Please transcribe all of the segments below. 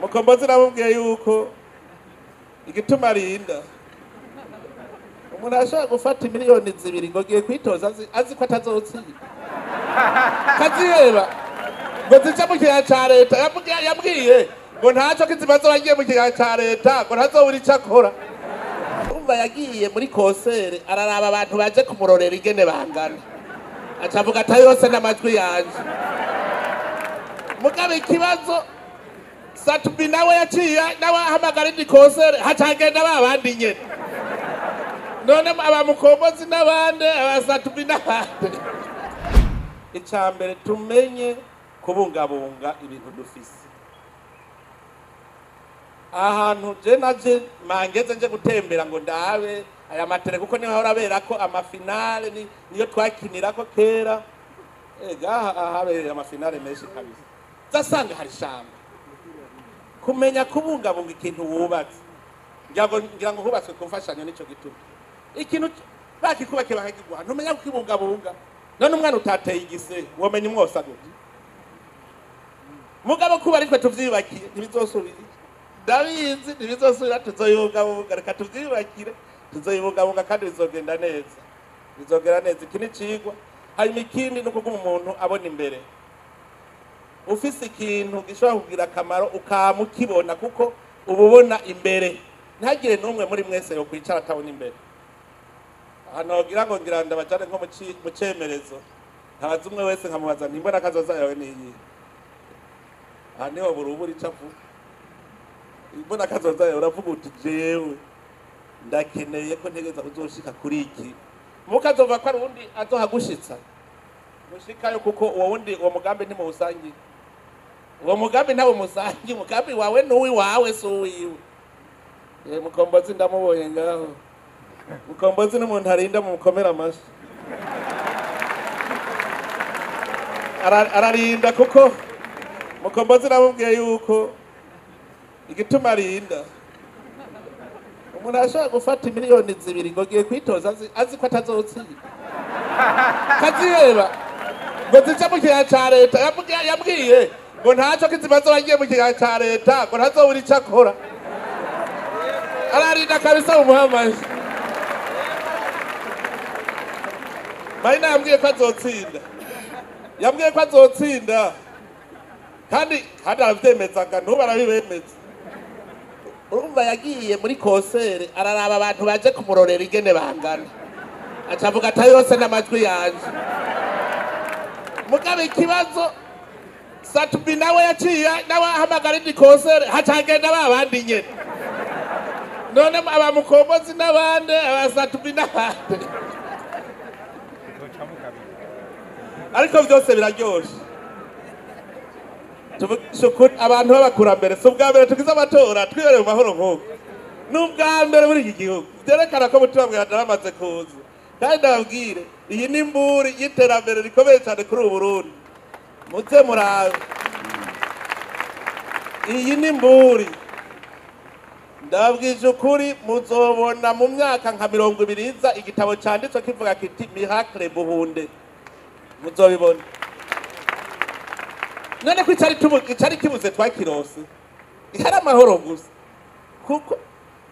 Mukombozi namubwiye yuko igituma arinda umuntu ashobora gufata 2 miliyoni ngo agiye kwitoza azi ko atazotsinda, kaziheba ngo zice mu kigega ca leta. Yambwiye ngo ntaco kizimaze bagiye mu kigega ca leta, ngo ntazobura ico akora. Urumva yagiye muri concert, araraba abantu baje kumurorera ingene bangana, aca avuga ati: "Yose n'amajwi yanje." Mugabo ikibazo, Sat-B nawe yaciye nawe ahamagara indi concert, hacagenda ba bandi nyene. None abamukombozi n'abandi, aba Sat-B n'abandi. Icya mbere, tumenye kubungabunga ibintu dufise. Ahantu je naje mangeze nje gutembera ngo ndabe aya ma terrain, kuko niho ahora abera ko ama finale, niyo twakinirako kera. Ega ahabereye ama finale menshi kabisa, zasanga hari ishamba. Kumenya kubungabunga ikintu wubatse, ngira ngo hubatswe ku mfashanyo, nico gituma ikintu bakikubakiye bakakiguha ntumenya kukibungabunga. None umwana utateye igise womenya umwosa gute? Mugabo kuba ariko tuvyiyubakiye, ntibizosubira, ndabizi, ntibizosubira. Tuzoyibungabunga, reka tuvyiyubakire, tuzoyibungabunga kandi bizogenda neza, bizogenda neza. Iki ni icigwa. Hanyuma ikindi ni ukuguma umuntu abona imbere. Ufise ikintu gishobora kugira akamaro, ukama ukibona, kuko uba ubona imbere. Ntagire n'umwe muri mwese yokwicara atabona imbere. Ahantu wogira ngo ngira ndabajane nko mu cemerezo, ntabaza umwe wese nkamubaza nti: "Imbona kazoza yawe niyihe?" Aha niho burubura ico avuga. Imbona kazoza yawe, uravuga uti: "Jewe ndakeneye ko ntegereza kuzoshika kuri iki." Mukazova ko ari uwundi azohagushitsa gushikayo, kuko uwo wundi, uwo mugambi ntimuwusangiye, uwo mugambi ntawo musangiye. Umugambi wawe n'uwiwawe, si uwiwe. Mukombozi ndamubonye ngaho. Mukombozi n'umuntu arinda, mumukomera amashi. Ararinda kuko Mukombozi namubwiye yuko igituma arinda, umuntu ashobora gufata 2 miliyoni ngo agiye kwitoza azi ko atazotsinda, kaziheba ngo zice mu kigega ca leta. Yambwiye ngo ntaco kizimaze bagiye mu kigega ca leta, ngo ntazobura ico akora. Ararinda kabisa, mumuhe. Marina yambwiye ko azotsinda, yambwiye ko azotsinda kandi aravyemezaga, ntubu arabibemeza. Urumva yagiye muri concert, araraba abantu baje kumurorera ingene bangana, aca avuga ati: "Yose n'amajwi yanje." Mugabo ikibazo, Sat-B nawe yaciye nawe ahamagara indi concert, hacagenda ba bandi nyene. None abamukombozi n'abandi, aba Sat-B n'abandi. Ariko vyose biraryoshe. Tuvugishe ukuri, abantu b'abakurambere, si ubwa mbere tugize amatora twibereye mu mahoro nk'uko. Ni ubwa mbere muri iki gihugu, vyerekana ko mutima mweranda yaramaze kuza. Kandi ndababwire, iyi ni imburi y'iterambere rikomeye cyane kuri ubu Burundi. Muze murabe, iyi ni imburi. Ndababwije ukuri, muzobona mu myaka nka 20 iza igitabo canditswe kivuga kiti "Miracle Buhunde", muzobibona. None ko icari kibuze twakirose, hari amahoro gusa, kuko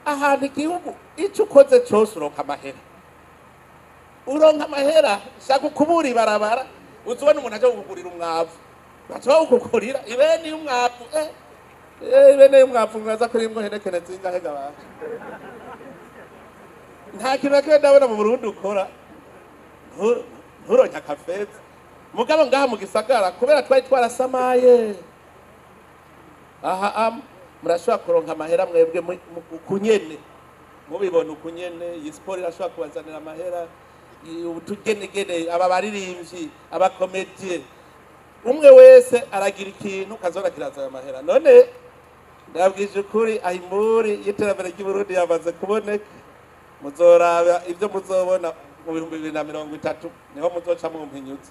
ahantu igihugu ico ukoze cose uronka amahera, uronka amahera. Shaka ukubura ibarabara, uzubona umuntu aje kukugurira umwavu, baca bawukugurira ibeni y'umwavu. Ibene y'umwavu mwaza kuri imwe henekene zingahe gabanje? Nta kintu na kimwe ndabona mu Burundi ukora nturonke akafeza. Mugabo ngaha mu gisagara, kubera twari twarasamaye aha, murashobora kuronka amahera mwebwe ukunyene mubibona ukunyene. Iyi siporo irashobora kubazanira amahera, utugenegene, aba baririmbyi, aba comédiens, umwe wese aragira ikintu kazora kirazana amahera. None ndabwije ukuri, aho imburi y'iterambere ry'Uburundi yamaze kuboneka. Muzoraba ibyo muzobona mu 2030, niho muzoca mumpinyutse.